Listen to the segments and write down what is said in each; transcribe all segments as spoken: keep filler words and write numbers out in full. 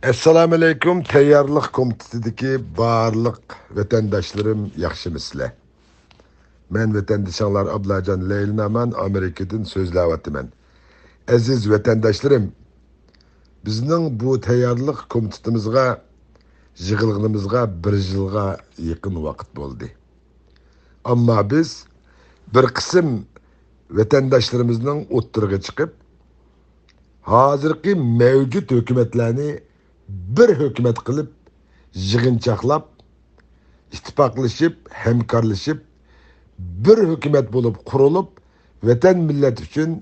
ئەسسالامۇئەلەيكۇم، تەييارلىق كومىتېتىدىكى بارلىق ۋەتەنداشلىرىم، ياخشىمۇسىلەر؟ مەن ۋەتەندىشىڭلار ئابلاجان لەيلىنامان ئامېرىكىدىن سۆزلەۋاتىمەن. ئەزىز ۋەتەنداشلىرىم، بىزنىڭ بۇ تەييارلىق كومىتېتىمىزغا يىغىلغىنىمىزغا بىر يىلغا يېقىن ۋاقىت بولدى. ئەمما بىز بىر قىسىم ۋەتەنداشلىرىمىزنىڭ ئوتتۇرىغا چىقىپ، ھازىرقى مەۋجۇت ھۆكۈمەتلەرنى بىر ھۆكۈمەت قىلىپ، يىغىنچاقلاپ، ئىتتىپاقلىشىپ، ھەمكارلىشىپ، بىر ھۆكۈمەت بولۇپ قۇرۇلۇپ، ۋەتەن مىللەت ئۈچۈن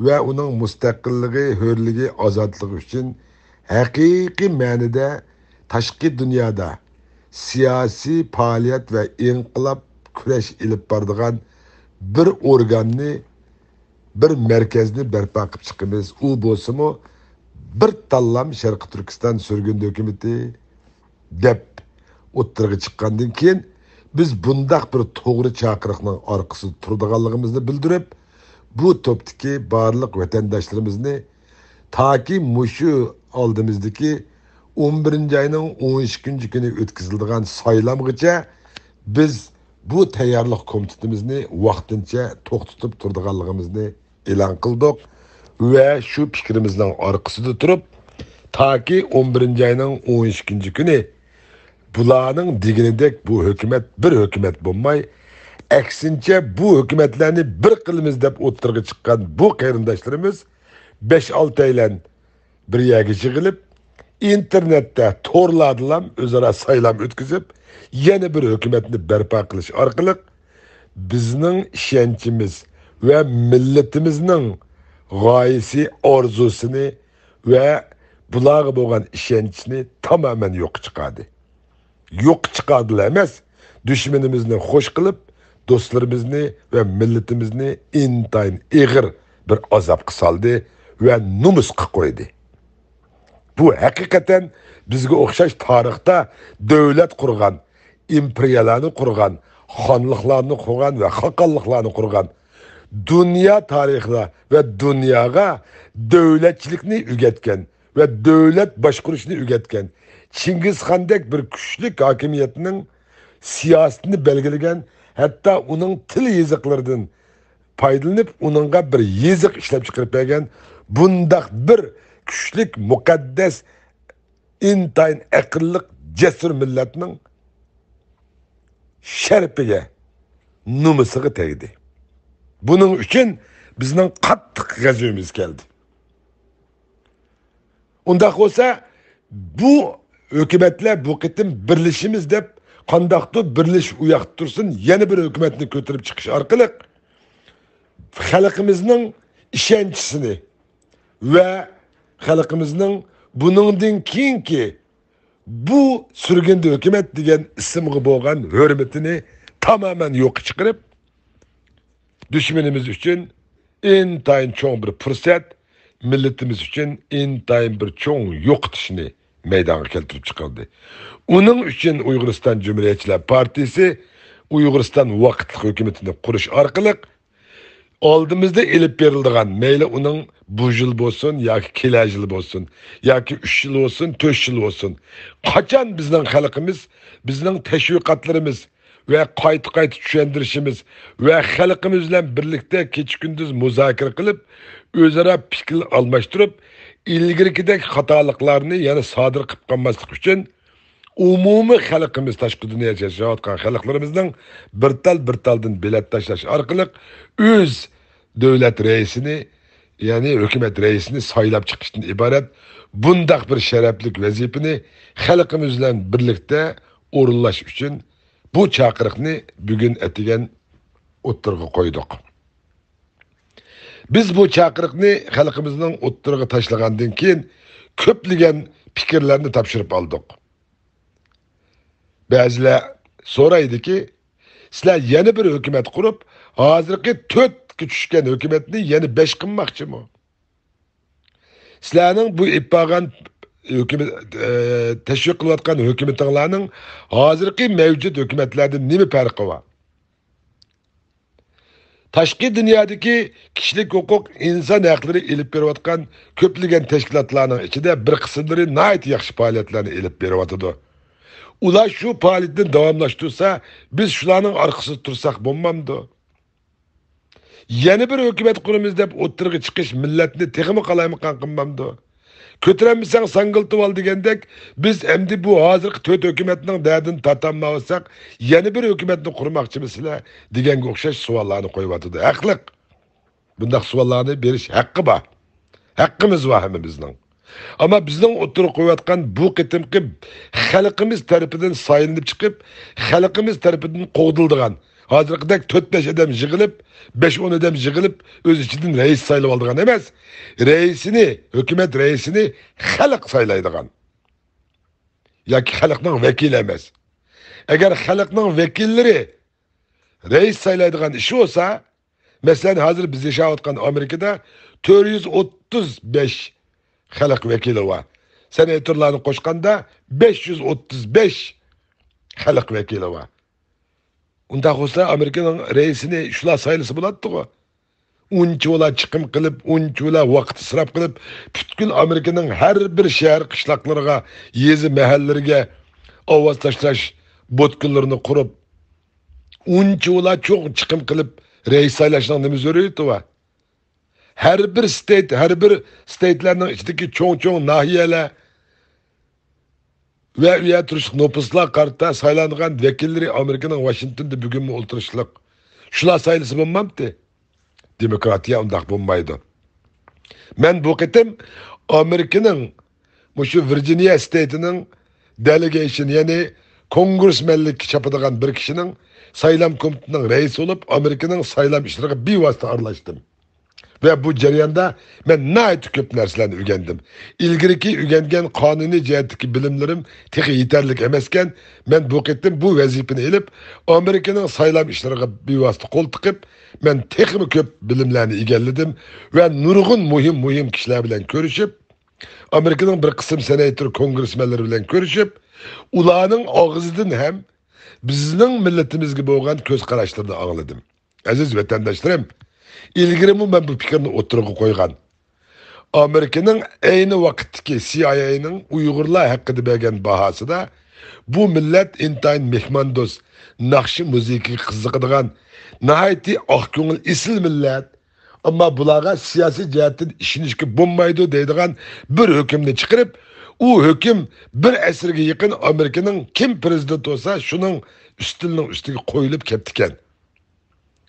ۋە ئۇنىڭ مۇستەقىللىقى، ھۆرلۈكى، ئازادلىقى ئۈچۈن ھەقىقىي مەنىدە تاشقى دۇنيادا سىياسىي پائالىيەت ۋە ئىنقىلاب كۈرەش ئېلىپ بارىدىغان بىر ئورگاننى، بىر مەركەزنى بەرپا قىلىپ چىقىمىز. ئۇ بولسىمۇ بىر تاللام شەرقىي تۈركىستان سۈرگۈندە ھۆكۈمىتى دەپ ئوتتۇرىغا چىققاندىن كېيىن، بىز بۇنداق بىر توغرا چاقىرىقنىڭ ئارقىسىدا تۇرىدىغانلىقىمىزنى بىلدۈرۈپ، بۇ توپتىكى بارلىق ۋەتەنداشلىرىمىزنى تاكى مۇشۇ ئالدىمىزدىكى ئون بىرىنچى ئاينىڭ ئون ئىككىنچى كۈنى ئۆتكۈزۈلىدىغان سايلامغىچە بىز بۇ تەييارلىق كومىتېتىمىزنى ۋاقتىنچە توختىتىپ تۇرىدىغانلىقىمىزنى ئېلان قىلدۇق ۋە شۇ پىكرىمىزنىڭ ئارقىسىدا تۇرۇپ، تاكى ئون بىرىنچى ئاينىڭ ئون ئىككىنچى كۈنى بۇلارنىڭ دېگىنىدەك بۇ ھۆكۈمەت بىر ھۆكۈمەت بولماي، ئەكسىنچە بۇ ھۆكۈمەتلەرنى بىر قىلىمىز دەپ ئوتتۇرىغا چىققان بۇ قېرىنداشلىرىمىز بەش-ئالتەيلەن بىر يەرگە يىغىلىپ، ئىنتېرنېتتە، تورلاردىلا ئۆزئارا سايلام ئۆتكۈزۈپ، يەنە بىر ھۆكۈمەتنى بەرپا قىلىش ئارقىلىق بىزنىڭ ئىشەنچىمىز ۋە مىللىتىمىزنىڭ غايىسى، ئارزۇسىنى ۋە بۇلارغا بولغان ئىشەنچنى تامامەن يوققا چىقاردى. يوققا چىقاردىلا ئەمەس، دۈشمىنىمىزنى خوش قىلىپ، دوستلىرىمىزنى ۋە مىللىتىمىزنى ئىنتايىن ئېغىر بىر ئازابقا سالدى ۋە نومۇسقا قويدى. بۇ ھەقىقەتەن بىزگە ئوخشاش تارىختا دۆلەت قۇرغان، ئىمپېرىيەلەرنى قۇرغان، خانلىقلارنى قۇرغان ۋە خاقانلىقلارنى قۇرغان، دۇنيا تارىخىدا ۋە دۇنياغا دۆلەتچىلىكنى ئۆگەتكەن ۋە دۆلەت باشقۇرۇشنى ئۆگەتكەن، چىڭگىزخاندەك بىر كۈچلۈك ھاكىمىيەتنىڭ سىياسىتىنى بەلگىلىگەن، ھەتتا ئۇنىڭ تىل يېزىقلىرىدىن پايدىلىنىپ، ئۇنىڭغا بىر يېزىق ئىشلەپ چىقىرىپ بەرگەن بۇنداق بىر كۈچلۈك، مۇقەددەس، ئىنتايىن ئەقىللىق، جەسۇر مىللەتنىڭ شەرىپىگە، نومۇسىغا تەگدى. بۇنىڭ ئۈچۈن بىزنىڭ قاتتىق غەزىپىمىز كەلدى. ئۇنداق بولسا، بۇ ھۆكۈمەتلەر بۇ قېتىم بىرلىشىمىز دەپ، قانداقتۇر بىرلىشىپ ئۇ ياقتا تۇرسۇن، يەنە بىر ھۆكۈمەتنى كۆتۈرۈپ چىقىش ئارقىلىق خەلقىمىزنىڭ ئىشەنچىسىنى ۋە خەلقىمىزنىڭ بۇنىڭدىن كېيىنكى بۇ سۈرگۈندە ھۆكۈمەت دېگەن ئىسىمغا بولغان ھۆرمىتىنى تامامەن يوققا چىقىرىپ، دۈشمىنىمىز ئۈچۈن ئىنتايىن چوڭ بىر پۇرسەت، مىللىتىمىز ئۈچۈن ئىنتايىن بىر چوڭ يوقىتىشنى مەيدانغا كەلتۈرۈپ چىقاردى. ئۇنىڭ ئۈچۈن ئۇيغۇرىستان جۇمھۇرىيەتچىلەر پارتىيىسى ئۇيغۇرىستان ۋاقىتلىق ھۆكۈمىتىنى قۇرۇش ئارقىلىق ئالدىمىزدا ئېلىپ بېرىلىدىغان، مەيلى ئۇنىڭ بۇ يىل بولسۇن ياكى كېلەر يىل بولسۇن، ياكى ئۈچ يىل بولسۇن، تۆت يىل بولسۇن، قاچان بىزنىڭ خەلقىمىز، بىزنىڭ تەشۋىقاتلىرىمىز ۋە قايتا-قايتا چۈشەندۈرۈشىمىز ۋە خەلقىمىز بىلەن بىرلىكتە كېچە-كۈندۈز مۇزاكىرە قىلىپ، ئۆزئارا پىكىر ئالماشتۇرۇپ، ئىلگىرىكىدەك خاتالىقلارنى يەنە سادىر قىلىپ قالماسلىق ئۈچۈن، ئومۇمىي خەلقىمىز، تاشقى دۇنيادا ياشاۋاتقان خەلقلىرىمىزنىڭ بىر تال، بىر تالدىن بېلەت تاشلاش ئارقىلىق ئۆز دۆلەت رەئىسىنى، يەنى ھۆكۈمەت رەئىسىنى سايلاپ چىقىشتىن ئىبارەت بۇنداق بىر شەرەپلىك ۋەزىپىنى خەلقىمىز بىلەن بىرلىكتە ئورۇنلاش ئۈچۈن بۇ چاقىرىقنى بۈگۈن ئەتىگەن ئوتتۇرىغا قويدۇق. بىز بۇ چاقىرىقنى خەلقىمىزنىڭ ئوتتۇرىغا تاشلىغاندىن كېيىن، كۆپلىگەن پىكىرلەرنى تاپشۇرۇپ ئالدۇق. بەزىلەر سورايدىكى، سىلەر يەنە بىر ھۆكۈمەت قۇرۇپ، ھازىرقى تۆتكە چۈشكەن ھۆكۈمەتنى يەنە بەش قىلماقچىمۇ؟ سىلەرنىڭ بۇ ئېلىپ بارغان ھۆكۈمەت، ئە، تەشۋىق قىلىۋاتقان ھۆكۈمىتىڭلارنىڭ ھازىرقى مەۋجۇت ھۆكۈمەتلەردىن نېمە پەرقى بار؟ تاشقى دۇنيادىكى كىشىلىك ھوقۇق، ئىنسان ھەقلىرى ئېلىپ بېرىۋاتقان كۆپلىگەن تەشكىلاتلارنىڭ ئىچىدە بىر قىسىملىرى ناھايىتى ياخشى پائالىيەتلەرنى ئېلىپ بېرىۋاتىدۇ. ئۇلار شۇ پائالىيىتىنى داۋاملاشتۇرسا، بىز شۇلارنىڭ ئارقىسىدا تۇرساق بولمامدۇ؟ يەنە بىر ھۆكۈمەت قۇرىمىز دەپ ئوتتۇرىغا چىقىش مىللەتنى تېخىمۇ قالايمىقان قىلمامدۇ؟ كۆتۈرەلمىسەڭ ساڭگىلىتىۋال دېگەندەك، بىز ئەمدى بۇ ھازىرقى تۆت ھۆكۈمەتنىڭ دەردىنى تارتالمايۋاتساق، يەنە بىر ھۆكۈمەتنى قۇرماقچىمىسىلەر دېگەنگە ئوخشاش سوئاللارنى قويۇۋاتىدۇ. ھەقلىق. بۇنداق سوئاللارنى بېرىش ھەققى بار. ھەققىمىز بار ھەممىمىزنىڭ. ئەمما بىزنىڭ ئوتتۇرىغا قويۇۋاتقان بۇ قېتىمقى خەلقىمىز تەرىپىدىن سايلىنىپ چىقىپ، خەلقىمىز تەرىپىدىن قوغدىلىدىغان، ھازىرقىدەك تۆت-بەش ئادەم يىغىلىپ، بەش-ئون ئادەم يىغىلىپ، ئۆز ئىچىدىن رەئىس سايلىۋالىدىغان ئەمەس. رەئىسىنى، ھۆكۈمەت رەئىسىنى خەلق سايلايدىغان. ياكى خەلقنىڭ ۋەكىلى ئەمەس. ئەگەر خەلقنىڭ ۋەكىللىرى رەئىس سايلايدىغان ئىش بولسا، مەسىلەن، ھازىر بىز ياشاۋاتقان ئامېرىكىدا تۆت يۈز ئوتتۇز بەش خەلق ۋەكىلى بار. سېناتورلارنى قوشقاندا بەش يۈز ئوتتۇز بەش خەلق ۋەكىلى بار. ئۇنداق بولسا، ئامېرىكىنىڭ رەئىسىنى شۇلار سايلىسا بولاتتىغۇ. ئۇنچىۋالا چىقىم قىلىپ، ئۇنچىۋالا ۋاقىت ئىسراپ قىلىپ، پۈتكۈل ئامېرىكىنىڭ ھەر بىر شەھەر قىشلاقلىرىغا، يېزا مەھەللىلىرىگە ئاۋاز تاشلاش بوتكىلىرىنى قۇرۇپ، ئۇنچىۋالا چوڭ چىقىم قىلىپ، رەئىس سايلاشنىڭ نېمە زۆرۈرىيىتى بار؟ ھەر بىر ستېيت، ھەر بىر ستېيتلارنىڭ ئىچىدىكى چوڭ-چوڭ ناھىيەلەر ۋە ئۇ يەردە تۇرۇشلۇق نوپۇسلارغا قارىتا سايلانغان ۋەكىللىرى ئامېرىكىنىڭ ۋاشىنگتوندا بۈگۈنمۇ ئولتۇرۇشلۇق. شۇلار سايلىسا بولمامتى؟ دېموكراتىيە ئۇنداق بولمايدۇ. مەن بۇ قېتىم ئامېرىكىنىڭ مۇشۇ ۋىرجىنىيە ستېيتىنىڭ دېلېگېيشن، يەنى كونگرېسمەنلىككە چاپىدىغان بىر كىشىنىڭ سايلام كومىتېتىنىڭ رەئىسى بولۇپ، ئامېرىكىنىڭ سايلام ئىشلىرىغا بىۋاسىتە ئارىلاشتىم. ۋە بۇ جەرياندا مەن ناھايىتى كۆپ نەرسىلەرنى ئۆگەندىم. ئىلگىرىكى ئۆگەنگەن قانۇنىي جەھەتتىكى بىلىملىرىم تېخى يېتەرلىك ئەمەسكەن، مەن بۇ قېتىم بۇ ۋەزىپىنى ئېلىپ، ئامېرىكىنىڭ سايلام ئىشلىرىغا بىۋاسىتە قول تىقىپ، مەن تېخىمۇ كۆپ بىلىملەرنى ئىگىلىدىم ۋە نۇرغۇن مۇھىم، مۇھىم كىشىلەر بىلەن كۆرۈشۈپ، ئامېرىكىنىڭ بىر قىسىم سېناتور، كونگرېسمەنلىرى بىلەن كۆرۈشۈپ، ئۇلارنىڭ ئاغزىدىن ھەم بىزنىڭ مىللىتىمىزگە بولغان كۆز قاراشلىرىنى ئاڭلىدىم. ئەزىز ۋەتەنداشلىرىم، ئىلگىرىمۇ مەن بۇ پىكىرنى ئوتتۇرىغا قويغان. ئامېرىكىنىڭ ئەينى ۋاقىتتىكى سىئايئېينىڭ ئۇيغۇرلار ھەققىدە بەرگەن باھاسىدا، بۇ مىللەت ئىنتايىن مېھماندوست، ناخشا مۇزىكىغا قىزىقىدىغان، ناھايىتى ئاق كۆڭۈل، ئېسىل مىللەت، ئەمما بۇلارغا سىياسىي جەھەتتىن ئىشىنىشكە بولمايدۇ دەيدىغان بىر ھۆكۈمنى چىقىرىپ، ئۇ ھۆكۈم بىر ئەسىرگە يېقىن ئامېرىكىنىڭ كىم پىرېزىدېنت بولسا، شۇنىڭ ئۈستىلىنىڭ ئۈستىگە قويۇلۇپ كەپتىكەن.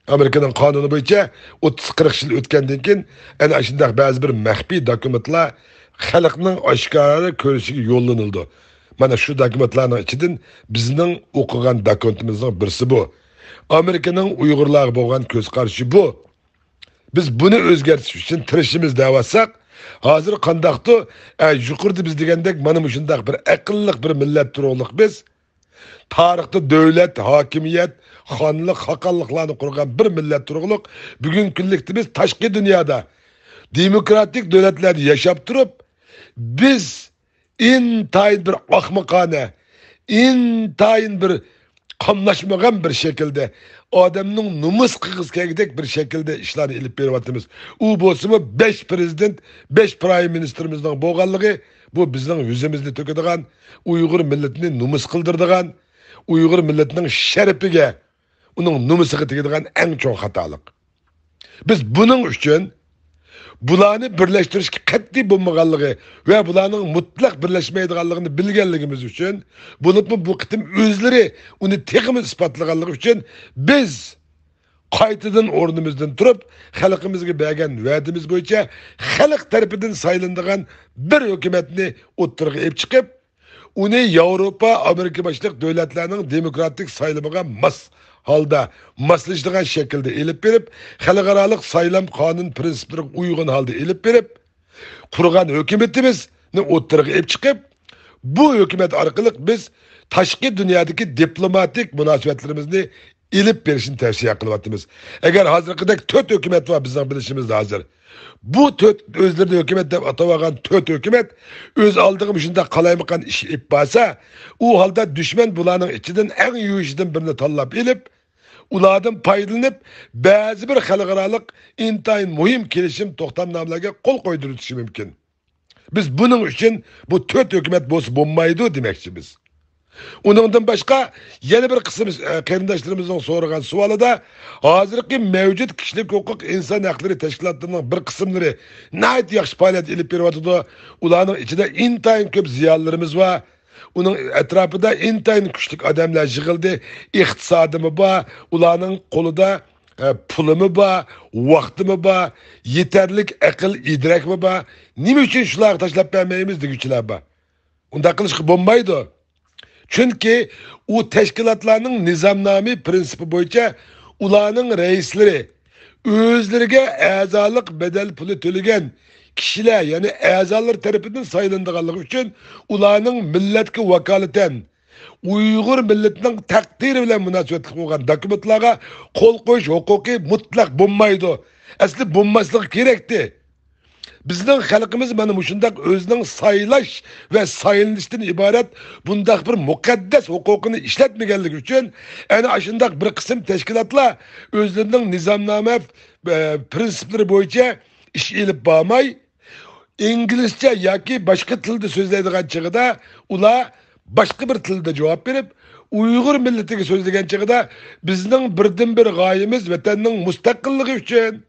ئامېرىكىنىڭ قانۇنى بويىچە ئوتتۇز قىرىق يىل ئۆتكەندىن كېيىن، ئەنە ئاشۇنداق بەزى بىر مەخپىي دوكۇمېنتلار خەلقنىڭ ئاشكارا كۆرۈشىگە يوللىنىلىدۇ. مانا شۇ دوكۇمېنتلارنىڭ ئىچىدىن بىزنىڭ ئوقۇغان دوكۇمېنتىمىزنىڭ بىرسى بۇ. ئامېرىكىنىڭ ئۇيغۇرلارغا بولغان كۆز قارىشى بۇ. بىز بۇنى ئۆزگەرتىش ئۈچۈن تىرىشىمىز دەۋاتساق، ھازىر قانداقتۇ؟ ئە، يۇقىرىدا بىز دېگەندەك، مانا مۇشۇنداق بىر ئەقىللىق بىر مىللەت تۇرۇقلۇق بىز. تارىختا دۆلەت، ھاكىمىيەت، خانلىق، خاقانلىقلارنى قۇرغان بىر مىللەت تۇرۇقلۇق. بۈگۈنكى كۈنلۈكتە بىز تاشقى دۇنيادا دېموكراتىك دۆلەتلەردە ياشاپ تۇرۇپ، بىز ئىنتايىن بىر ئاخمىقانە، ئىنتايىن بىر قاملاشمىغان بىر شەكىلدە، ئادەمنىڭ نومۇس قىلغۇسى كەلگۈدەك بىر شەكىلدە ئىشلارنى ئېلىپ بېرىۋاتىمىز. ئۇ بولسىمۇ بەش پىرېزىدېنت، بەش پرايم مىنىستىرىمىزنىڭ بولغانلىقى، بۇ بىزنىڭ يۈزىمىزنى تۆكىدىغان، ئۇيغۇر مىللىتىنى نومۇس قىلدۇرىدىغان، ئۇيغۇر مىللىتىنىڭ شەرىپىگە، ئۇنىڭ نومۇسىغا تېگىدىغان ئەڭ چوڭ خاتالىق. بىز بۇنىڭ ئۈچۈن بۇلارنى بىرلەشتۈرۈشكە قەتئىي بولمىغانلىقى ۋە بۇلارنىڭ مۇتلەق بىرلەشمەيدىغانلىقىنى بىلگەنلىكىمىز ئۈچۈن، بولۇپمۇ بۇ قېتىم ئۆزلىرى ئۇنى تېخىمۇ ئىسپاتلىغانلىقى ئۈچۈن، بىز قايتىدىن ئورنىمىزدىن تۇرۇپ، خەلقىمىزگە بەرگەن ۋەدىمىز بويىچە خەلق تەرىپىدىن سايلىنىدىغان بىر ھۆكۈمەتنى ئوتتۇرىغا ئېلىپ چىقىپ، ئۇنى ياۋروپا، ئامېرىكا باشلىق دۆلەتلەرنىڭ دېموكراتىك سايلىمىغا ماس ھالدا، ماسلىشىدىغان شەكىلدە ئېلىپ بېرىپ، خەلقئارالىق سايلام قانۇن پىرىنسىپلىرىغا ئۇيغۇن ھالدا ئېلىپ بېرىپ، قۇرغان ھۆكۈمىتىمىزنى ئوتتۇرىغا ئېلىپ چىقىپ، بۇ ھۆكۈمەت ئارقىلىق بىز تاشقى دۇنيادىكى دىپلوماتىك مۇناسىۋەتلىرىمىزنى ئېلىپ بېرىشنى تەۋسىيە قىلىۋاتىمىز. ئەگەر ھازىرقىدەك تۆت ھۆكۈمەت بار بىزنىڭ بىلىشىمىزدە ھازىر. بۇ تۆت، ئۆزلىرىنى ھۆكۈمەت دەپ ئاتاۋالغان تۆت ھۆكۈمەت ئۆز ئالدىغا مۇشۇنداق قالايمىقان ئىش ئېلىپ بارسا، ئۇ ھالدا دۈشمەن بۇلارنىڭ ئىچىدىن ئەڭ يۇيۇشىدىن بىرنى تاللاپ ئېلىپ، ئۇلاردىن پايدىلىنىپ، بەزى بىر خەلقئارالىق ئىنتايىن مۇھىم كېلىشىم توختامنامىلەرگە قول قويدۇرۇۋېتىشى مۇمكىن. بىز بۇنىڭ ئۈچۈن بۇ تۆت ھۆكۈمەت بولسا بولمايدۇ دېمەكچىمىز. ئۇنىڭدىن باشقا، يەنە بىر قىسىم، ئە، قېرىنداشلىرىمىزنىڭ سورىغان سوئالىدا، ھازىرقى مەۋجۇت كىشىلىك ھوقۇق، ئىنسان ھەقلىرى تەشكىلاتلىرىنىڭ بىر قىسىملىرى ناھايىتى ياخشى پائالىيەت ئېلىپ بېرىۋاتىدۇ. ئۇلارنىڭ ئىچىدە ئىنتايىن كۆپ زىيالىيلىرىمىز بار. ئۇنىڭ ئەتراپىدا ئىنتايىن كۈچلۈك ئادەملەر يىغىلدى. ئىقتىسادىمۇ بار، ئۇلارنىڭ قولىدا، ئە، پۇلىمۇ بار، ۋاقتىمۇ بار، يېتەرلىك ئەقىل ئىدراكمۇ بار. نېمە ئۈچۈن شۇلارغا تاشلاپ بەرمەيمىز دېگۈچىلەر بار. ئۇنداق قىلىشقا بولمايدۇ. چۈنكى ئۇ تەشكىلاتلارنىڭ نىزامنامە پىرىنسىپى بويىچە ئۇلارنىڭ رەئىسلىرى ئۆزلىرىگە ئەزالىق بەدەل پۇلى تۆلىگەن كىشىلەر، يەنى ئەزالار تەرىپىدىن سايلىنىدىغانلىقى ئۈچۈن ئۇلارنىڭ مىللەتكە ۋاكالىتەن ئۇيغۇر مىللىتىنىڭ تەقدىرى بىلەن مۇناسىۋەتلىك بولغان دوكۇمېنتلارغا قول قويۇش ھوقۇقى مۇتلەق بولمايدۇ. ئەسلى بولماسلىقى كېرەكتى. بىزنىڭ خەلقىمىز مانا مۇشۇنداق ئۆزىنىڭ سايلاش ۋە سايلىنىشتىن ئىبارەت بۇنداق بىر مۇقەددەس ھوقۇقىنى ئىشلەتمىگەنلىكى ئۈچۈن، ئەنە ئاشۇنداق بىر قىسىم تەشكىلاتلار ئۆزلىرىنىڭ نىزامنامە، ئە، پىرىنسىپلىرى بويىچە ئىش ئېلىپ بارماي، ئىنگلىزچە ياكى باشقا تىلدا سۆزلەيدىغان چېغىدا ئۇلار باشقا بىر تىلدا جاۋاب بېرىپ، ئۇيغۇر مىللىتىگە سۆزلىگەن چېغىدا بىزنىڭ بىردىنبىر غايىمىز ۋەتەننىڭ مۇستەقىللىقى ئۈچۈن.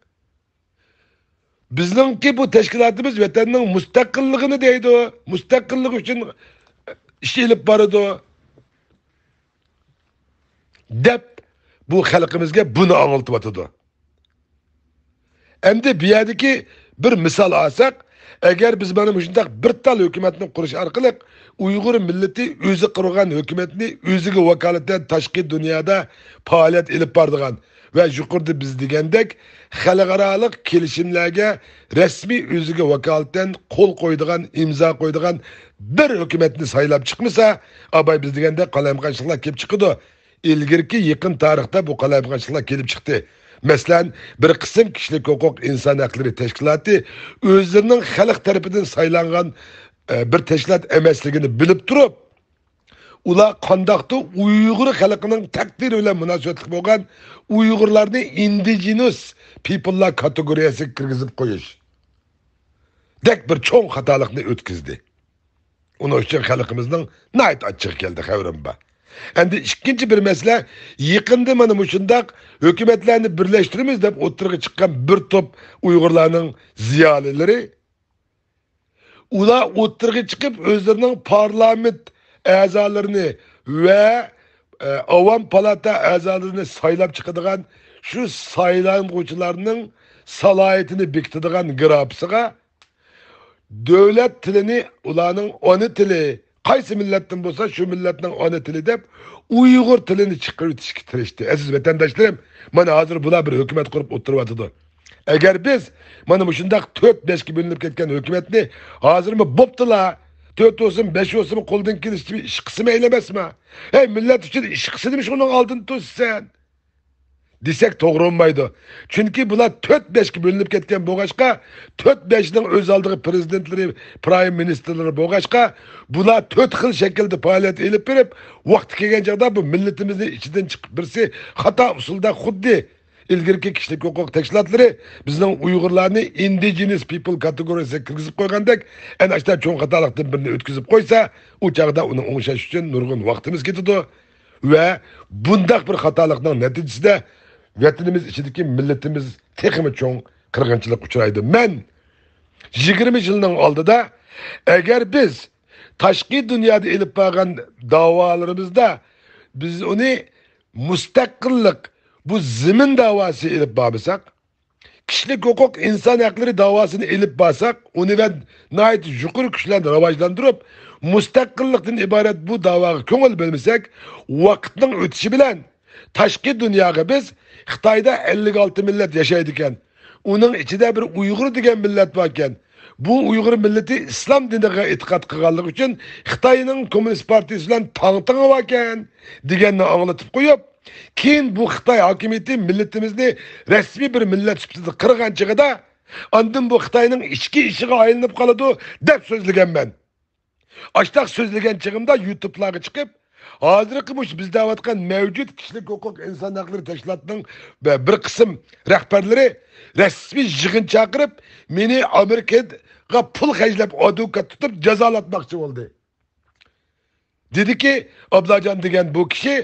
بىزنىڭكى بۇ تەشكىلاتىمىز ۋەتەننىڭ مۇستەقىللىقىنى دەيدۇ، مۇستەقىللىقى ئۈچۈن ئىش ئېلىپ بارىدۇ، دەپ بۇ خەلقىمىزگە بۇنى ئاڭلىتىۋاتىدۇ. ئەمدى بۇ يەردىكى بىر مىسال ئالساق، ئەگەر بىز مانا مۇشۇنداق بىر تال ھۆكۈمەتنى قۇرۇش ئارقىلىق ئۇيغۇر مىللىتى ئۆزى قۇرغان ھۆكۈمەتنى ئۆزىگە ۋاكالىتەن تاشقى دۇنيادا پائالىيەت ئېلىپ بارىدىغان ۋە يۇقىرىدا بىز دېگەندەك خەلقئارالىق كېلىشىملەرگە رەسمىي ئۆزىگە ۋاكالىتەن قول قويىدىغان، ئىمزا قويىدىغان بىر ھۆكۈمەتنى سايلاپ چىقمىسا، ئاباي بىز دېگەندەك قالايمىقانچىلىقلار كېلىپ چىقىدۇ. ئىلگىرىكى يېقىن تارىختا بۇ قالايمىقانچىلىقلار كېلىپ چىقتى. مەسىلەن، بىر قىسىم كىشىلىك ھوقۇق ئىنسان ھەقلىرى تەشكىلاتى ئۆزلىرىنىڭ خەلق تەرىپىدىن سايلانغان، ئە، بىر تەشكىلات ئەمەسلىكىنى بىلىپ تۇرۇپ، ئۇلار قانداقتۇر ئۇيغۇر خەلقىنىڭ تەقدىرى بىلەن مۇناسىۋەتلىك بولغان ئۇيغۇرلارنى ئىندىجېنۇس پىپللار كاتېگورىيەسىگە كىرگۈزۈپ قويۇش دەك بىر چوڭ خاتالىقنى ئۆتكۈزدى. ئۇنىڭ ئۈچۈن خەلقىمىزنىڭ ناھايىتى ئاچچىقى كەلدى، خەۋىرىم بار. ئەمدى ئىككىنچى بىر مەسىلە، يېقىندا مانا مۇشۇنداق ھۆكۈمەتلەرنى بىرلەشتۈرىمىز دەپ ئوتتۇرىغا چىققان بىر توپ ئۇيغۇرلارنىڭ زىيالىيلىرى، ئۇلار ئوتتۇرىغا چىقىپ ئۆزلىرىنىڭ پارلامېنت ئەزالىرىنى ۋە، ئە، ئاۋام پالاتا ئەزالىرىنى سايلاپ چىقىدىغان شۇ سايلانغۇچىلارنىڭ سالاھىيىتىنى بېكىتىدىغان گرافىسىغا دۆلەت تىلىنى، ئۇلارنىڭ ئانا تىلى، قايسى مىللەتتىن بولسا شۇ مىللەتنىڭ ئانا تىلى دەپ ئۇيغۇر تىلىنى چىقىرىۋېتىشكە تىرىشتى. ئەزىز ۋەتەنداشلىرىم، مانا ھازىر بۇلار بىر ھۆكۈمەت قۇرۇپ ئولتۇرۇۋاتىدۇ. ئەگەر بىز مانا مۇشۇنداق تۆت بەشكە بۆلۈنۈپ كەتكەن ھۆكۈمەتنى ھازىرمۇ بوپتۇلا، تۆت بولسۇن، بەش بولسۇن، قولدىن كېلىشىچە ئىش قىلسىمۇ ئەيلىمەسمۇ؟ ھەي، مىللەت ئۈچۈن ئىش قىلسىدىمۇ شۇنىڭ ئالدىنى توسىسەن؟ دېسەك توغرا بولمايدۇ. چۈنكى بۇلار تۆت بەشكە بۆلۈنۈپ كەتكەن بولغاچقا، تۆت بەشنىڭ ئۆز ئالدىغا پىرېزىدېنتلىرى، پرايم مىنىستىرلىرى بولغاچقا، بۇلار تۆت خىل شەكىلدە پائالىيەت ئېلىپ بېرىپ، ۋاقتى كەلگەن چاغدا بۇ مىللىتىمىزنى ئىچىدىن چىقىپ بىرسى خاتا ئۇسۇلدا خۇددى ئىلگىرىكى كىشىلىك ھوقۇق تەشكىلاتلىرى بىزنىڭ ئۇيغۇرلارنى ئىندىجېنىس پىپل كاتېگورىيەسىگە كىرگۈزۈپ قويغاندەك، ئەنە ئاشۇنداق چوڭ خاتالىقتىن بىرنى ئۆتكۈزۈپ قويسا، ئۇ چاغدا ئۇنى ئوڭشاش ئۈچۈن نۇرغۇن ۋاقتىمىز كېتىدۇ. ۋە بۇنداق بىر خاتالىقنىڭ نەتىجىسىدە ۋەتىنىمىز ئىچىدىكى مىللىتىمىز تېخىمۇ چوڭ قىرغىنچىلىققا ئۇچرايدۇ. مەن يىگىرمە يىلنىڭ ئالدىدا، ئەگەر بىز تاشقى دۇنيادا ئېلىپ بارغان داۋالىرىمىزدا بىز ئۇنى مۇستەقىللىق، بۇ زېمىن داۋاسى ئېلىپ بارمىساق، كىشىلىك ھوقۇق، ئىنسان ھەقلىرى داۋاسىنى ئېلىپ بارساق، ئۇنى ۋە ناھايىتى يۇقىرى كۈچ بىلەن راۋاجلاندۇرۇپ، مۇستەقىللىقتىن ئىبارەت بۇ داۋاغا كۆڭۈل بۆلمىسەك، ۋاقىتنىڭ ئۆتۈشى بىلەن تاشقى دۇنياغا بىز خىتايدا ئەللىك ئالتە مىللەت ياشايدىكەن، ئۇنىڭ ئىچىدە بىر ئۇيغۇر دېگەن مىللەت باركەن، بۇ ئۇيغۇر مىللىتى ئىسلام دىنىغا ئېتىقاد قىلغانلىقى ئۈچۈن خىتاينىڭ كوممۇنىست پارتىيىسى بىلەن تاڭ تېڭى باركەن دېگەننى ئاڭلىتىپ قويۇپ، كېيىن بۇ خىتاي ھاكىمىيىتى مىللىتىمىزنى رەسمىي بىر مىللەت سۈپىتىدە قىرغان چېغىدا، ئاندىن بۇ خىتاينىڭ ئىچكى ئىشىغا ئايلىنىپ قالىدۇ دەپ سۆزلىگەنمەن. ئاشتاق سۆزلىگەن چېغىمدا يۇتۇبلارغا چىقىپ، ھازىرقى مۇشۇ بىز دەۋاتقان مەۋجۇت كىشىلىك ھوقۇق، ئىنسان ھەقلىرى تەشكىلاتىنىڭ بىر قىسىم رەھبەرلىرى رەسمىي يىغىن چاقىرىپ، مېنى ئامېرىكىغا پۇل خەجلەپ، ئادۋوكات تۇتۇپ جازالاتماقچى بولدى. دېدىكى، ئابلاجان دېگەن بۇ كىشى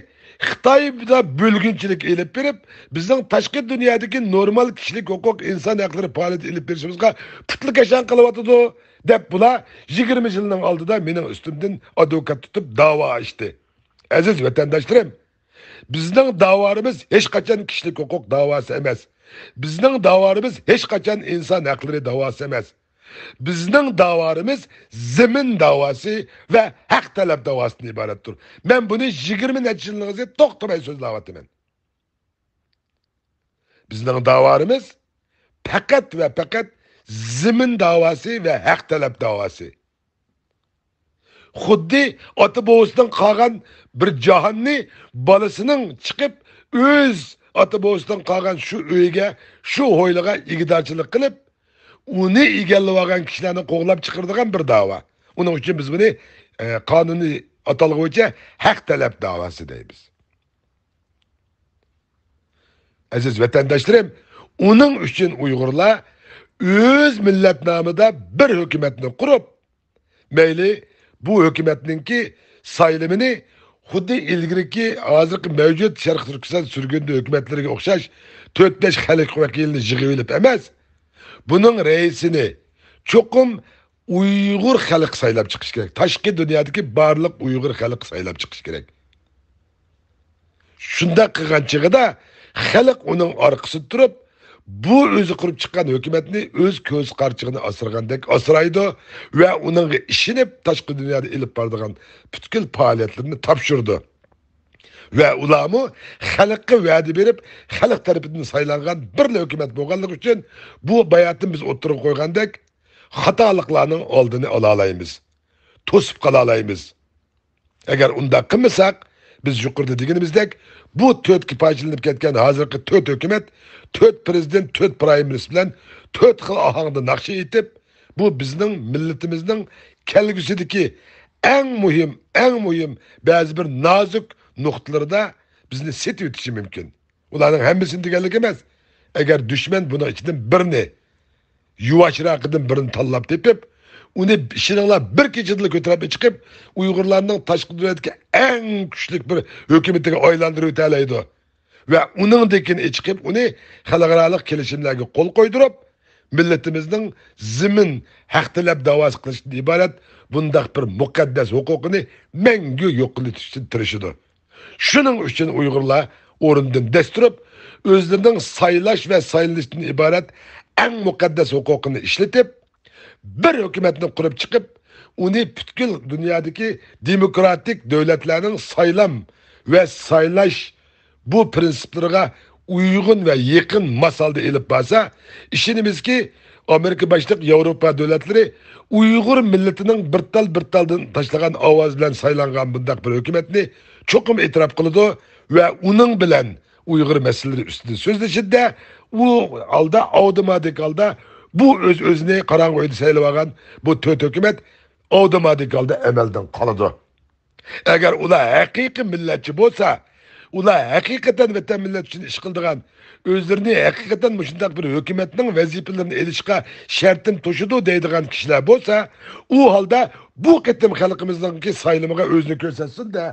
خىتايدا بۆلگۈنچىلىك ئېلىپ بېرىپ، بىزنىڭ تاشقى دۇنيادىكى نورمال كىشىلىك ھوقۇق، ئىنسان ھەقلىرى پائالىيىتى ئېلىپ بېرىشىمىزغا پۇتلىكاشاڭ قىلىۋاتىدۇ، دەپ بۇلار يىگىرمە يىلنىڭ ئالدىدا مېنىڭ ئۈستۈمدىن ئادۋوكات تۇتۇپ داۋا ئاچتى. ئەزىز ۋەتەنداشلىرىم، بىزنىڭ داۋالىرىمىز ھېچقاچان كىشىلىك ھوقۇق داۋاسى ئەمەس. بىزنىڭ داۋالىرىمىز ھېچقاچان ئىنسان ھەقلىرى داۋاسى ئەمەس. بىزنىڭ داۋالىرىمىز زېمىن داۋاسى ۋە ھەق تەلەپ داۋاسىدىن ئىبارەتتۇر. مەن بۇنى يىگىرمە نەچچە يىلنىڭ ئىزى توختىماي سۆزلەۋاتىمەن. بىزنىڭ داۋالىرىمىز پەقەت ۋە پەقەت زېمىن داۋاسى ۋە ھەق تەلەپ داۋاسى. خۇددى ئاتا بوۋىسىدىن قالغان بىر جاھاننى بالىسىنىڭ چىقىپ، ئۆز ئاتا بوۋىسىدىن قالغان شۇ ئۆيگە، شۇ ھويلىغا ئىگىدارچىلىق قىلىپ، ئۇنى ئىگىلىۋالغان كىشىلەرنى قوغلاپ چىقىرىدىغان بىر داۋا. ئۇنىڭ ئۈچۈن بىز بۇنى، ئە، قانۇنىي ئاتالغۇ بويىچە ھەق تەلەپ داۋاسى دەيمىز. ئەزىز ۋەتەنداشلىرىم، ئۇنىڭ ئۈچۈن ئۇيغۇرلار ئۆز مىللەت نامىدا بىر ھۆكۈمەتنى قۇرۇپ، مەيلى بۇ ھۆكۈمەتنىڭكى سايلىمىنى خۇددى ئىلگىرىكى، ھازىرقى مەۋجۇت شەرقىي تۈركىستان سۈرگۈندە ھۆكۈمەتلىرىگە ئوخشاش تۆت-بەش خەلق ۋەكىلىنى يىغىۋېلىپ ئەمەس، بۇنىڭ رەئىسىنى چوقۇم ئۇيغۇر خەلقى سايلاپ چىقىشى كېرەك. تاشقى دۇنيادىكى بارلىق ئۇيغۇر خەلقى سايلاپ چىقىشى كېرەك. شۇنداق قىلغان چېغىدا خەلق ئۇنىڭ ئارقىسىدا تۇرۇپ، بۇ ئۆزى قۇرۇپ چىققان ھۆكۈمەتنى ئۆز كۆز قارىچۇقىنى ئاسرىغاندەك ئاسرايدۇ ۋە ئۇنىڭغا ئىشىنىپ، تاشقى دۇنيادا ئېلىپ بارىدىغان پۈتكۈل پائالىيەتلىرىنى تاپشۇرىدۇ. ۋە ئۇلارمۇ خەلققە ۋەدە بېرىپ، خەلق تەرىپىدىن سايلانغان بىرلا ھۆكۈمەت بولغانلىقى ئۈچۈن، بۇ باياتىن بىز ئوتتۇرىغا قويغاندەك خاتالىقلارنىڭ ئالدىنى ئالالايمىز، توسۇپ قالالايمىز. ئەگەر ئۇنداق قىلمىساق، بىز يۇقىرىدا دېگىنىمىزدەك، بۇ تۆتكە پارچىلىنىپ كەتكەن ھازىرقى تۆت ھۆكۈمەت، تۆت پىرېزىدېنت، تۆت پرايم مىنىستىر بىلەن تۆت خىل ئاھاڭدا ناخشا ئېيتىپ، بۇ بىزنىڭ مىللىتىمىزنىڭ كەلگۈسىدىكى ئەڭ مۇھىم، ئەڭ مۇھىم بەزى بىر نازۇك نۇقتىلىرىدا بىزنى سېتىۋېتىشى مۇمكىن. ئۇلارنىڭ ھەممىسىنى دېگەنلىك ئەمەس. ئەگەر دۈشمەن بۇنىڭ ئىچىدىن بىرنى، يۇۋاشراقىدىن بىرنى تاللاپ تېپىپ، ئۇنى ئىشىنىڭلار بىر كېچىدىلا كۆتۈرۈپ چىقىپ، ئۇيغۇرلارنىڭ تاشقى دۆلەتتىكى ئەڭ كۈچلۈك بىر ھۆكۈمىتىگە ئايلاندۇرۇۋېتەلەيدۇ. ۋە ئۇنىڭدىن كېيىن چىقىپ، ئۇنى خەلقئارالىق كېلىشىملەرگە قول قويدۇرۇپ، مىللىتىمىزنىڭ زېمىن ھەق تەلەپ داۋاسى قىلىشتىن ئىبارەت بۇنداق بىر مۇقەددەس ھوقۇقىنى مەڭگۈ يوق قىلىۋېتىشكە تىرىشىدۇ. شۇنىڭ ئۈچۈن ئۇيغۇرلار ئورنىدىن دەس تۇرۇپ، ئۆزلىرىنىڭ سايلاش ۋە سايلىنىشتىن ئىبارەت ئەڭ مۇقەددەس ھوقۇقىنى ئىشلىتىپ، بىر ھۆكۈمەتنى قۇرۇپ چىقىپ، ئۇنى پۈتكۈل دۇنيادىكى دېموكراتىك دۆلەتلەرنىڭ سايلام ۋە سايلاش بۇ پىرىنسىپلىرىغا ئۇيغۇن ۋە يېقىن ماس ھالدا ئېلىپ بارسا، ئىشىنىمىزكى، ئامېرىكا باشلىق ياۋروپا دۆلەتلىرى ئۇيغۇر مىللىتىنىڭ بىر تال، بىر تالدىن تاشلىغان ئاۋازى بىلەن سايلانغان بۇنداق بىر ھۆكۈمەتنى چوقۇم ئېتىراپ قىلىدۇ ۋە ئۇنىڭ بىلەن ئۇيغۇر مەسىلىلىرى ئۈستىدە سۆزلىشىدە، ئۇ ھالدا ئاۋتوماتىك ھالدا بۇ ئۆز-ئۆزىنى قاراڭغۇ ئۆيدە سايلىۋالغان بۇ تۆت ھۆكۈمەت ئاۋتوماتىك ھالدا ئەمەلدىن قالىدۇ. ئەگەر ئۇلار ھەقىقىي مىللەتچى بولسا، ئۇلار ھەقىقەتەن ۋەتەن مىللەت ئۈچۈن ئىش قىلىدىغان، ئۆزلىرىنى ھەقىقەتەن مۇشۇنداق بىر ھۆكۈمەتنىڭ ۋەزىپىلىرىنى ئېلىشقا شەرتىم توشىدۇ دەيدىغان كىشىلەر بولسا، ئۇ ھالدا بۇ قېتىم خەلقىمىزنىڭكى سايلىمىغا ئۆزىنى كۆرسەتسۇن-دە،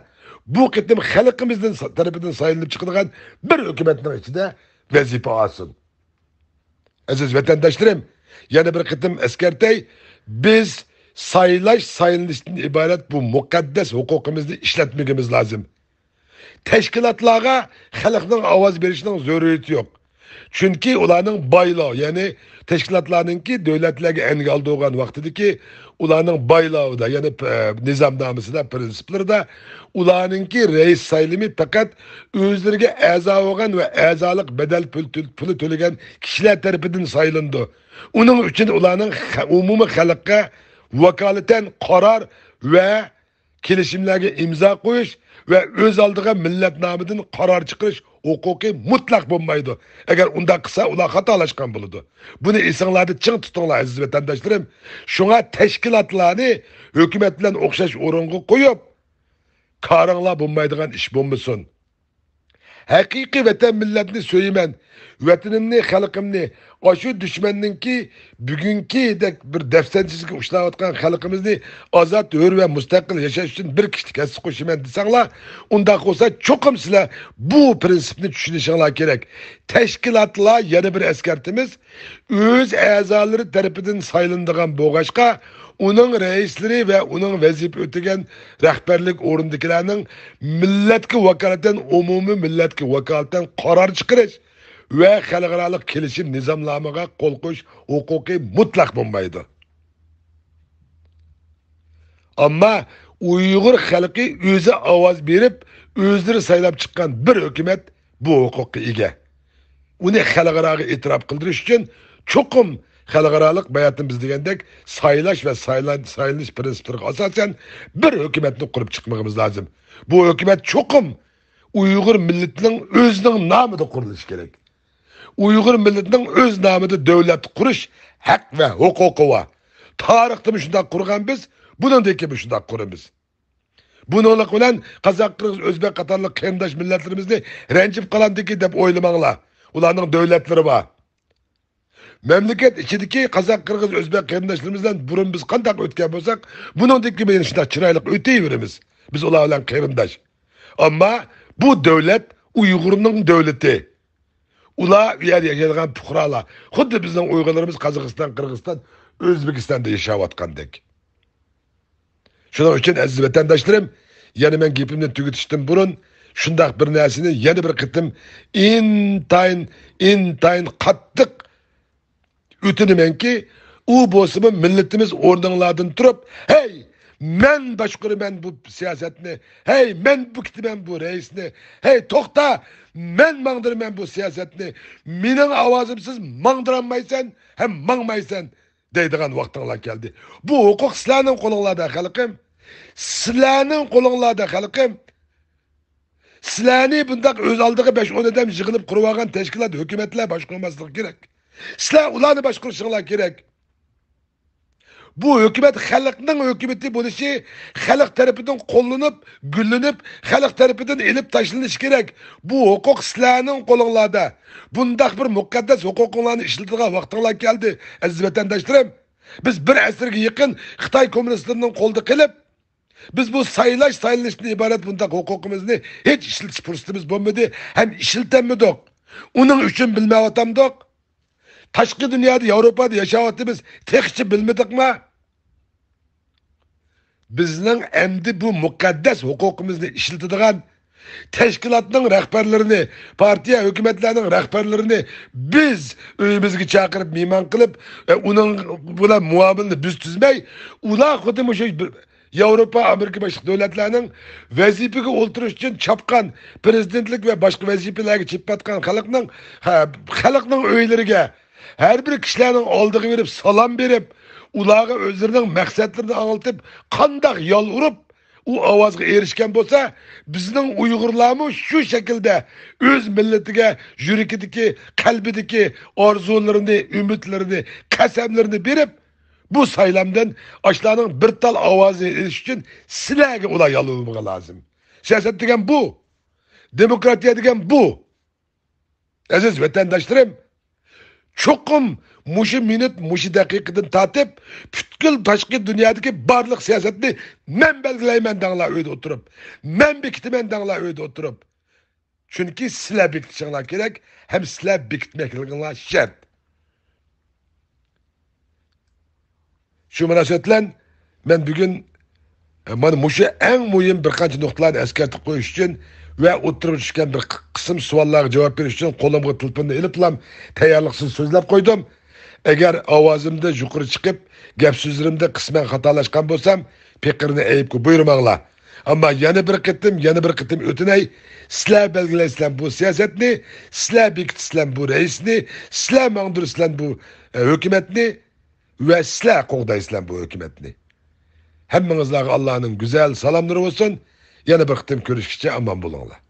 بۇ قېتىم خەلقىمىزدىن سا-، تەرىپىدىن سايلىنىپ چىقىدىغان بىر ھۆكۈمەتنىڭ ئىچىدە ۋەزىپە ئالسۇن. ئەزىز ۋەتەنداشلىرىم، يەنە بىر قېتىم ئەسكەرتەي، بىز سايلاش، سايلىنىشتىن ئىبارەت بۇ مۇقەددەس ھوقۇقىمىزنى ئىشلەتمىگىمىز لازىم. تەشكىلاتلارغا خەلقنىڭ ئاۋاز بېرىشىنىڭ زۆرۈرىيىتى يوق. چۈنكى ئۇلارنىڭ بايلاۋ، يەنى تەشكىلاتلارنىڭكى دۆلەتلەرگە ئەنگە ئالدۇرغان ۋاقتىدىكى ئۇلارنىڭ بايلاۋىدا، يەنى، ئە، نىزامنامىسىدا، پىرىنسىپلىرىدا ئۇلارنىڭكى رەئىس سايلىمى پەقەت ئۆزلىرىگە ئەزا بولغان ۋە ئەزالىق بەدەل پۇل تۆ-، پۇلى تۆلىگەن كىشىلەر تەرىپىدىن سايلىنىدۇ. ئۇنىڭ ئۈچۈن ئۇلارنىڭ خە-، ئومۇمىي خەلققە ۋاكالىتەن قارار ۋە كېلىشىملەرگە ئىمزا قويۇش ۋە ئۆز ئالدىغا مىللەت نامىدىن قارار چىقىرىش ھوقۇقى مۇتلەق بولمايدۇ. ئەگەر ئۇنداق قىلسا، ئۇلار خاتالاشقان بولىدۇ. بۇنى ئېسىڭلاردا چىڭ تۇتۇڭلار، ئەزىز ۋەتەنداشلىرىم. شۇڭا تەشكىلاتلارنى ھۆكۈمەت بىلەن ئوخشاش ئورۇنغا قويۇپ، كارىڭلار بولمايدىغان ئىش بولمىسۇن. ھەقىقىي ۋەتەن مىللەتنى سۆيىمەن. ۋەتىنىمنى، خەلقىمنى، ئاشۇ دۈشمەننىڭكى بۈگۈنكىدەك بىر دەپسەندىچىلىككە ئۇچراۋاتقان خەلقىمىزنى ئازاد، ھۆر ۋە مۇستەقىل ياشاش ئۈچۈن بىر كىشىلىك ھەسسە قوشىمەن دېسەڭلار، ئۇنداق بولسا چوقۇم سىلەر بۇ پىرىنسىپنى چۈشىنىشىڭلار كېرەك. تەشكىلاتلار، يەنە بىر ئەسكەرتىمىز، ئۆز ئەزالىرى تەرىپىدىن سايلىنىدىغان بولغاچقا، ئۇنىڭ رەئىسلىرى ۋە ئۇنىڭ ۋەزىپە ئۆتىگەن رەھبەرلىك ئورنىدىكىلەرنىڭ مىللەتكە ۋاكالىتەن، ئومۇمىي مىللەتكە ۋاكالىتەن قارار چىقىرىش ۋە خەلقئارالىق كېلىشىم نىزامنامىغا قول قويۇش ھوقۇقى مۇتلەق بولمايدۇ. ئەمما ئۇيغۇر خەلقى ئۆزى ئاۋاز بېرىپ، ئۆزلىرى سايلاپ چىققان بىر ھۆكۈمەت بۇ ھوقۇققا ئىگە. ئۇنى خەلقئاراغا ئېتىراپ قىلدۇرۇش ئۈچۈن چوقۇم خەلقئارالىق باياتىن بىز دېگەندەك سايلاش ۋە سايلان-، سايلىنىش پىرىنسىپلىرىغا ئاساسەن بىر ھۆكۈمەتنى قۇرۇپ چىقمىقىمىز لازىم. بۇ ھۆكۈمەت چوقۇم ئۇيغۇر مىللىتىنىڭ ئۆزىنىڭ نامىدا قۇرۇلۇشى كېرەك. ئۇيغۇر مىللىتىنىڭ ئۆز نامىدا دۆلەت قۇرۇش ھەق ۋە ھوقۇقى بار. تارىختىمۇ شۇنداق قۇرغان بىز، بۇنىڭدىن كېيىنمۇ شۇنداق قۇرىمىز. بۇنىڭلىق بىلەن قازاق، قىرغىز، ئۆزبەك قاتارلىق قېرىنداش مىللەتلىرىمىزنى رەنجىپ قالامدىكىن دەپ ئويلىماڭلار. ئۇلارنىڭ دۆلەتلىرى بار. مەملىكەت ئىچىدىكى قازاق، قىرغىز، ئۆزبەك قېرىنداشلىرىمىز بىلەن بۇرۇن بىز قانداق ئۆتكەن بولساق، بۇنىڭدىن كېيىن يەنە شۇنداق چىرايلىق ئۆتۈۋېرىمىز. بىز ئۇلار بىلەن قېرىنداش. ئەمما بۇ دۆلەت ئۇيغۇرنىڭ دۆلىتى. ئۇلار ئۇ يەردە ياشايدىغان پۇقرالار. خۇددى بىزنىڭ ئۇيغۇرلىرىمىز قازاقىستان، قىرغىزىستان، ئۆزبېكىستاندا ياشاۋاتقاندەك. شۇنىڭ ئۈچۈن، ئەزىز ۋەتەنداشلىرىم، يەنە مەن گېپىمنى تۈگىتىشتىن بۇرۇن، شۇنداق بىر نەرسىنى يەنە بىر قېتىم ئىنتايىن، ئىنتايىن قاتتىق ئۆتۈنىمەنكى، ئۇ بولسىمۇ مىللىتىمىز ئورنۇڭلاردىن تۇرۇپ، ھەي، مەن باشقۇرىمەن بۇ سىياسەتنى، ھەي، مەن بېكىتىمەن بۇ رەئىسنى، ھەي، توختا، مەن ماڭدۇرىمەن بۇ سىياسەتنى، مېنىڭ ئاۋازىمسىز ماڭدۇرالمايسەن ھەم ماڭمايسەن دەيدىغان ۋاقتىڭلار كەلدى. بۇ ھوقۇق سىلەرنىڭ قولۇڭلاردا، خەلقىم. سىلەرنىڭ قولۇڭلاردا، خەلقىم. سىلەرنى بۇنداق ئۆز ئالدىغا بەش-ئون ئادەم يىغىلىپ قۇرۇۋالغان تەشكىلات، ھۆكۈمەتلەر باشقۇرماسلىقى كېرەك. سىلەر ئۇلارنى باشقۇرۇشۇڭلار كېرەك. بۇ ھۆكۈمەت خەلقنىڭ ھۆكۈمىتى بولۇشى، خەلق تەرىپىدىن قوللىنىپ، گۈللىنىپ، خەلق تەرىپىدىن ئېلىپ تاشلىنىشى كېرەك. بۇ ھوقۇق سىلەرنىڭ قولۇڭلاردا. بۇنداق بىر مۇقەددەس ھوقۇقۇڭلارنى ئىشلىتىدىغان ۋاقتىڭلار كەلدى، ئەزىز ۋەتەنداشلىرىم. بىز بىر ئەسىرگە يېقىن خىتاي كوممۇنىستلىرىنىڭ قولىدا قېلىپ، بىز بۇ سايلاش، سايلىنىشتىن ئىبارەت بۇنداق ھوقۇقىمىزنى ھېچ ئىشلىتىش پۇرسىتىمىز بولمىدى ھەم ئىشلىتەلمىدۇق. ئۇنىڭ ئۈچۈن بىلمەيۋاتامدۇق؟ تاشقى دۇنيادا، ياۋروپادا ياشاۋاتىمىز، تېخىچە بىلمىدۇقما؟ بىزنىڭ ئەمدى بۇ مۇقەددەس ھوقۇقىمىزنى ئىشلىتىدىغان تەشكىلاتنىڭ رەھبەرلىرىنى، پارتىيە، ھۆكۈمەتلەرنىڭ رەھبەرلىرىنى بىز ئۆيىمىزگە چاقىرىپ مېھمان قىلىپ، ئە، ئۇنىڭ بىلەن مۇئامىلىنى بىز تۈزمەي، ئۇلار خۇددى مۇشۇ ياۋروپا، ئامېرىكا باشلىق دۆلەتلەرنىڭ ۋەزىپىگە ئولتۇرۇش ئۈچۈن چاپقان، پىرېزىدېنتلىك ۋە باشقا ۋەزىپىلەرگە چېپىۋاتقان خەلقنىڭ، خە-، خەلقنىڭ ئۆيلىرىگە، ھەر بىر كىشىلەرنىڭ ئالدىغا بېرىپ، سالام بېرىپ، ئۇلارغا ئۆزلىرىنىڭ مەقسەتلىرىنى ئاڭلىتىپ، قانداق يال ئۇرۇپ، ئۇ ئاۋازغا ئېرىشكەن بولسا، بىزنىڭ ئۇيغۇرلارمۇ شۇ شەكىلدە ئۆز مىللىتىگە يۈرىكىدىكى، قەلبىدىكى ئارزۇلىرىنى، ئۈمىدلىرىنى، قەسەملىرىنى بېرىپ، بۇ سايلامدىن ئاشۇلارنىڭ بىر تال ئاۋازىنى ئېلىش ئۈچۈن سىلەرگە ئۇلار يالۋۇرمىقى لازىم. سىياسەت دېگەن بۇ. دېموكراتىيە دېگەن بۇ. ئەزىز ۋەتەنداشلىرىم، چوقۇم مۇشۇ مىنۇت، مۇشۇ دەقىقىدىن تارتىپ پۈتكۈل تاشقى دۇنيادىكى بارلىق سىياسەتنى مەن بەلگىلەيمەن دەڭلار ئۆيدە ئولتۇرۇپ. مەن بېكىتىمەن دەڭلار ئۆيدە ئولتۇرۇپ. چۈنكى سىلەر بېكىتىشىڭلار كېرەك ھەم سىلەر بېكىتمەكلىكىڭلار شەرت. شۇ مۇناسىۋەت بىلەن مەن بۈگۈن، ئە، مانا مۇشۇ ئەڭ مۇھىم بىر قانچە نۇقتىلارنى ئەسكەرتىپ قويۇش ئۈچۈن ۋە ئوتتۇرىغا چۈشكەن بىر ق-، قىسىم سوئاللارغا جاۋاب بېرىش ئۈچۈن قولۇمغا تېلېفوننى ئېلىپلا تەييارلىقسىز سۆزلەپ قويدۇم. ئەگەر ئاۋازىمدا يۇقىرى چىقىپ، گەپ سۆزلىرىمدە قىسمەن خاتالاشقان بولسام، پېقىرنى ئەيىبكە بۇيرۇماڭلار. ئەمما يەنە بىر قېتىم، يەنە بىر قېتىم ئۆتۈنەي، سىلەر بەلگىلەيسىلەر بۇ سىياسەتنى، سىلەر بېكىتىسىلەر بۇ رەئىسنى، سىلەر ماڭدۇرىسىلەر بۇ، ئە، ھۆكۈمەتنى ۋە سىلەر قوغدايسىلەر بۇ ھۆكۈمەتنى. ھەممىڭىزلارغا ئاللانىڭ گۈزەل سالاملىرى بولسۇن. يەنە بىر قېتىم كۆرۈشكىچە ئامان بولۇڭلار.